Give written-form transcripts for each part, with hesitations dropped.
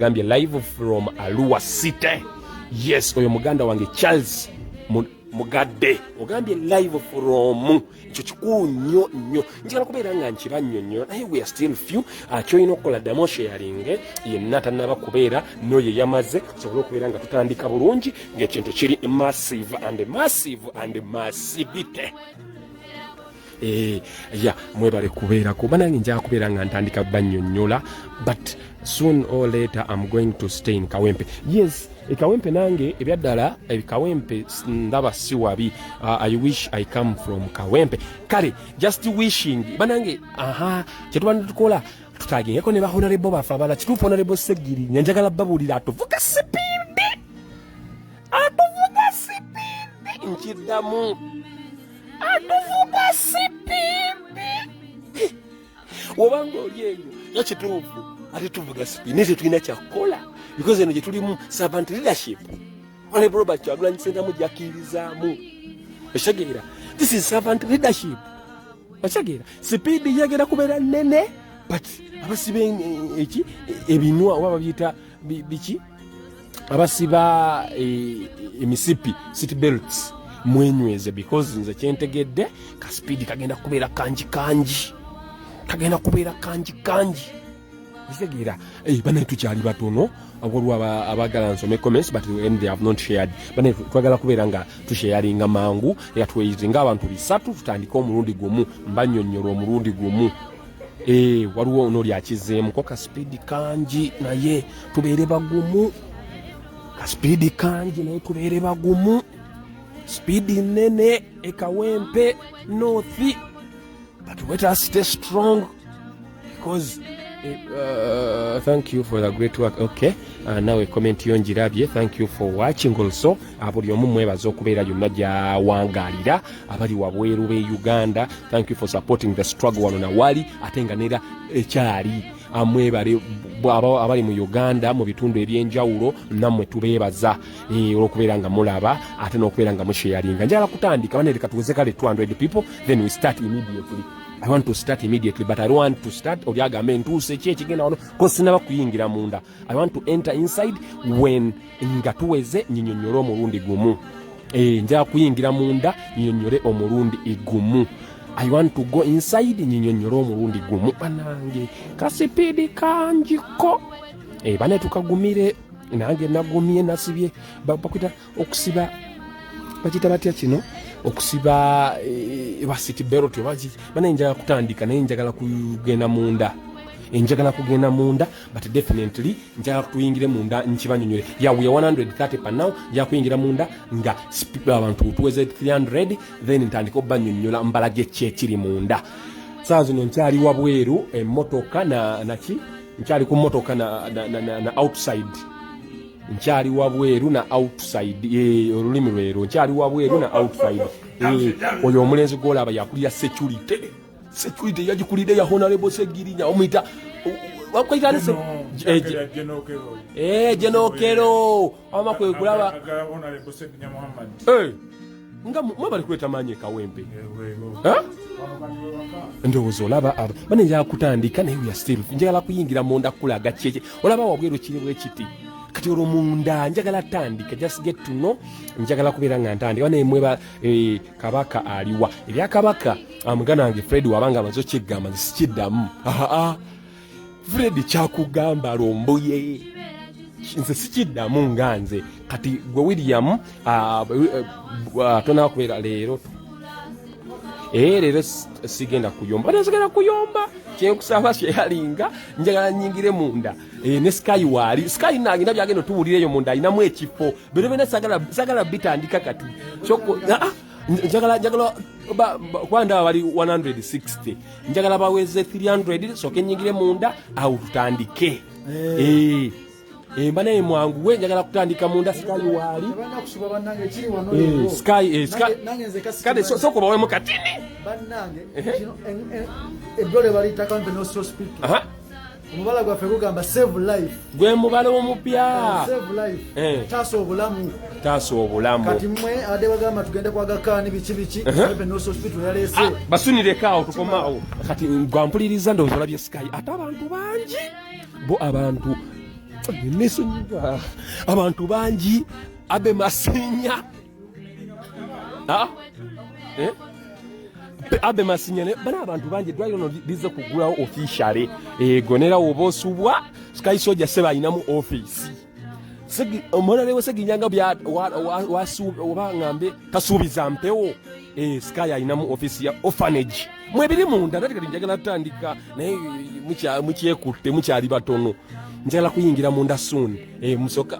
Gambye live from Arua City. Yes, oyo muganda wange Charles Mugadde ogambye live from. Ekyo kikulu nnyo nnyo, njagala kubeera nga nkibannyonnyola, naye we are still few. Kyolina okukola, ddamu osharinge yenna tannaba kubeera n'oyo yamaze, tusobole okubeera nga tutandika bulungi ng'ekintu kiri massive and massive and massivity. Ya, mwebale kubeerako banange. Njagala kubeera nga ntandika bannyonnyola, but soon or later I'm going to stay in Kawempe. Yes, ekawempe nange ebyaddala ekawempe ndaba si wabi. I wish I come from Kawempe. Kale just wishing banange. Aha, kyetuba tukola, tutagengeko ne ba honorable baffe abalala. Kituufu, Honorable Segiri nyanjagala babuulira, atuvuga speed, atuvuga speed. Nkiddamu, atuvuga speed. Wobanga oli eyo yo kituufu, ate tuvuga speed, naye tetulina kyakukola because eno gye tulimu servant leadership. Honorable Robert Kyagulanyi Ssentamu gyakkirizaamu, ekitegeera, this is servant leadership. Okitegeera, speed yagenda kubeera nnene, but abasiba eki ebinwa oba babyita biki, abasiba emisipi, seat belts, mwenyweze, because nze kyentegedde ka speed kagenda kubeera kangi kangi, kagenda kubeera kangi kangi. Kitegeera, banaye tukyali batono. Waliwo abaagala nsome comments, but when they have not shared, banaye twagala kubeera nga tusharinga mangu era tweyizinga abantu 300, tutandike omulundi gumu, mbanyonnyola omulundi gumu. Waliwo onoli akizeemuko, ka speed kangi naye tubeere bagumu, ka speed kangi naye tubeere bagumu. Speed nene ekawempe North, but let us stay strong because thank you for the great work. Okay, nawe comment yo njirabye. Thank you for watching also. Buli omu mwebaza okubeera yonna gyawangaalira, abali wabweru b'e Uganda, thank you for supporting the struggle wano nawali ate nga nera ekyali. Mwebale abali mu Uganda mu bitundu ebyenjawulo, nammwe tubeebaza olw'okubeera nga mulaba ate n'okubeera nga musharinga. Njagala kutandika bane, leka tuweze kale 200 people, then we start immediately. I want to start immediately, but I don't want to start oli agambe ntuuse ki ekigenda wano, ko sinaba kuyingira munda. I want to enter inside when nga tuweze, nyinyonnyole omulundi gumu. Njagala kuyingira munda nyinyonnyole omulundi gumu. I want to go inside nyinyonnyole omulundi gumu. Banange, ka speed kangiko. Bane tukagumire. Nange nagumye, nasibye, bakwita okusiba, bakiyita batya kino okusiba ba seat belt oba banaye njagala kutandika, naye njagala kugenda munda. Njagala kugenda munda, but definitely njagala tuyingire munda nkibanyonyole. Ya, we are 130 per now. Njagala kuyingira munda nga abantu tuweze 300, then ntandika obanyonyola, mbalage ki ekiri munda. Saa zino nkyali wabweru, emmotoka na naki, nkyali ku mmotoka na outside, nkyali wabweru na outside. Olulimi lwero, nkyali wabweru na outside. Oyo omulenzi gwolaba yakulira security, security yagikulidde ya Honorable Segirinya, omuyita bakwita ne Genokero ama kwe kulaba nga mwebali kuleeta maanyi ekawempe. Ndowooza olaba aba bane. Njagala kutandika, naye we are still, njagala kuyingira munda kulaga kyeki. Olaba wabweru kiri bwe kiti, kati olwo munda njagala tandika, just get to know. Njagala kubeera nga ntandika bane. Mweba kabaka aliwa? Ebya kabaka, muganda wange Fred wabanga amaze okiggamba, nze sikiddamu. Aa, Fred kyakugamba lomboye, nze sikiddamu nga nze. Kati gwe William, tonaba kubeera leero. Leero sigenda kuyomba, bate sigenda kuyomba. Kyenkusaba kyeyalinga, njagala nyingire munda. Ne Sky waali, Sky nange byagenda otuwulira eyo munda, alinamu ekifo. Bino byonna sagala bitandika kati. Njagala kuba ndaba bali 160, njagala baweze 300, soke nyingire munda awo tutandike. Mba naye mwanguwe, njagala kutandika munda. Sky waali. Tebalina kusuba bannange, ekiri wano leero. Sky, Sky Nange nze kasi. Kale sooka obawemu katini. Bannange, kino eddwaliro baliyita Kawempe North Hospital. Omubala gwaffe gugamba "Save life". Gwe mubala omupya. Save life. Taasa obulamu. Taasa obulamu. Kati mmwe abadde bagamba tugende kwagakaani biki biki, Kawempe North Hospital yaleese. Ah, basunireko tukomaawo. Kati gwampuliriza, ndowooza olabye Sky, ate abantu bangi bo abantu Nesonyiwa abantu bangi. Abe Masinya. Ah? Eh? Abe Masinya ne bana abantu bangi. Eddwaliro no lize kugulawo officially. Ego nera woba osubwa Sky Soldier seba alinamu office. Omonalewo Seginyanga bya oba ngambe tasuubiza mpewo. Sky alinamu office ya orphanage mwebiri munda. Nati kati njagala tutandika naye mukyekutte, mukyali batono. Njagala kuyingira munda soon. Musoka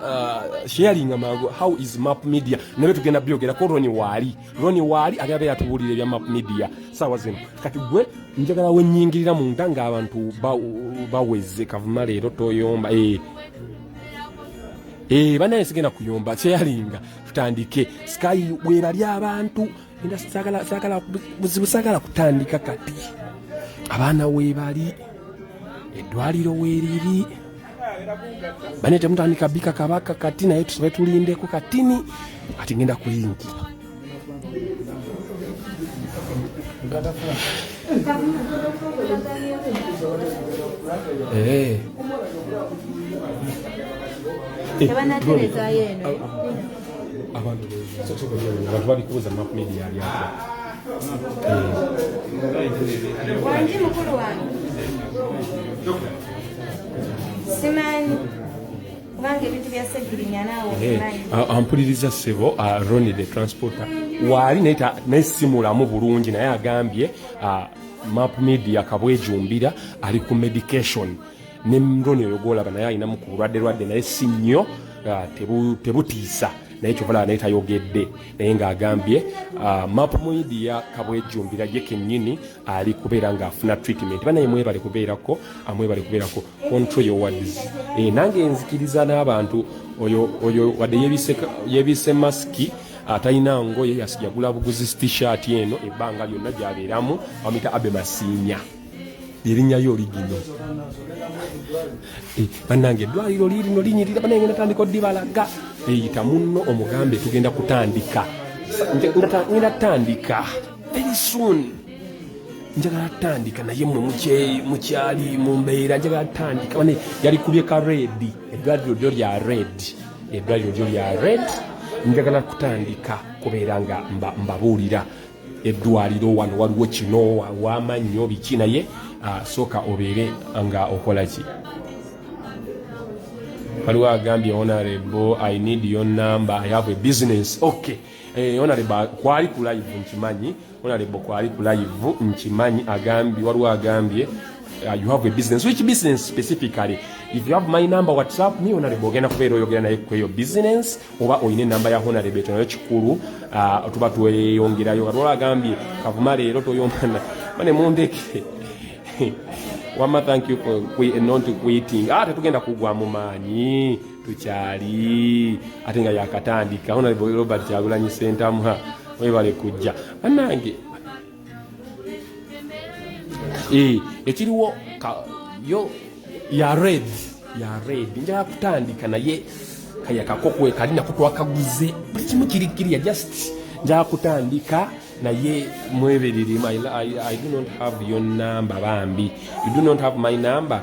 sharing mangu. How is Map Media? Nabe tugenda byogerako. Roni waali, Roni waali ali abeera atubuulira ebya Map Media saawa zino. Kati gwe njagala wenyingirira munda ng'abantu baweze. Kavuma leero toyomba. Banaye sigenda kuyomba. Kyeyalinga tutandike. Sky bwebali abantu. Ngenda saagala buzibu, saagala kutandika kati. Abaana weebali, eddwaliro weeriri. Bane temutandika bika kabaka kati, naye tusobe tulindeko katini. Kati ngenda kuyingira. Tebanatereezaayo eno. Abantu bali kubuuza Map Media ali atya. Wangi mukulu wange, simanyi kubanga ebintu bya Segirinya naawe obimanyi. Ampuliriza ssebo. Roni the transporter waali naye naye simulamu bulungi, naye agambye Map Media Kabwejumbira ali ku medication. Ne Roni oyo gwolaba naye alinamu ku bulwadde lwadde, naye si nnyo, tebutiisa. Naye kyovalaba naye tayogedde, naye ng'agambye Map Media Kabwejumbira ye kennyini ali kubeera ng'afuna treatment. Banaye mwebale kubeerako, mwebale kubeerako. Control your words. Nange nzikiriza n'abantu. Oyo wadde yebise masiki, atalina ngoye, yagula buguzi T-shirt eno ebbanga lyonna gy'abeeramu. Bamuyita Abe Masinya, erinnya lyo oligino. Bannange eddwaliro liirino linyirira. Bannange natandika oddibalaga. Eyita munno omugambe tugenda kutandika. Ngenda tandika very soon. Njagala tandika naye mmwe mukyali mu mbeera. Njagala tandika. Bane yalikubye ka red. Eddwaliro lyo lya red, eddwaliro lyo lya red. Njagala kutandika kubeera nga mbabuulira eddwaliro wano waliwo kino wamannyo biki, naye sooka obeere nga okola ki. Waliwo agambye, "Honorable, I need your number, I have a business." Okay. Honorable kwali ku live nkimanyi. Honorable kwali ku live nkimanyi. Agambye, waliwo agambye, "You have a business." Which business specifically? If you have my number, WhatsApp me. Honorable ogenda kubeera oyogera naye ku eyo business, oba oyina enamba ya honorable ekyo nayo kikulu. Tuba tweyongerayo. Kati waliwo agambye, "Kavuma leero toyombana." Bane mundeke. Wama thank you for not quitting. Ah, tetugenda kugwa mu maanyi, tukyali ate nga yakatandika. Honorable Robert Kyagulanyi Ssentamu, webale kujja bannange. Ekiriwo yo ya red, ya red. Njagala kutandika naye kaya kakokwe kali nako twakaguze, buli kimu kiri kiriya. Just njagala kutandika naye mwebereremu. I do not have your number. Bambi, you do not have my number.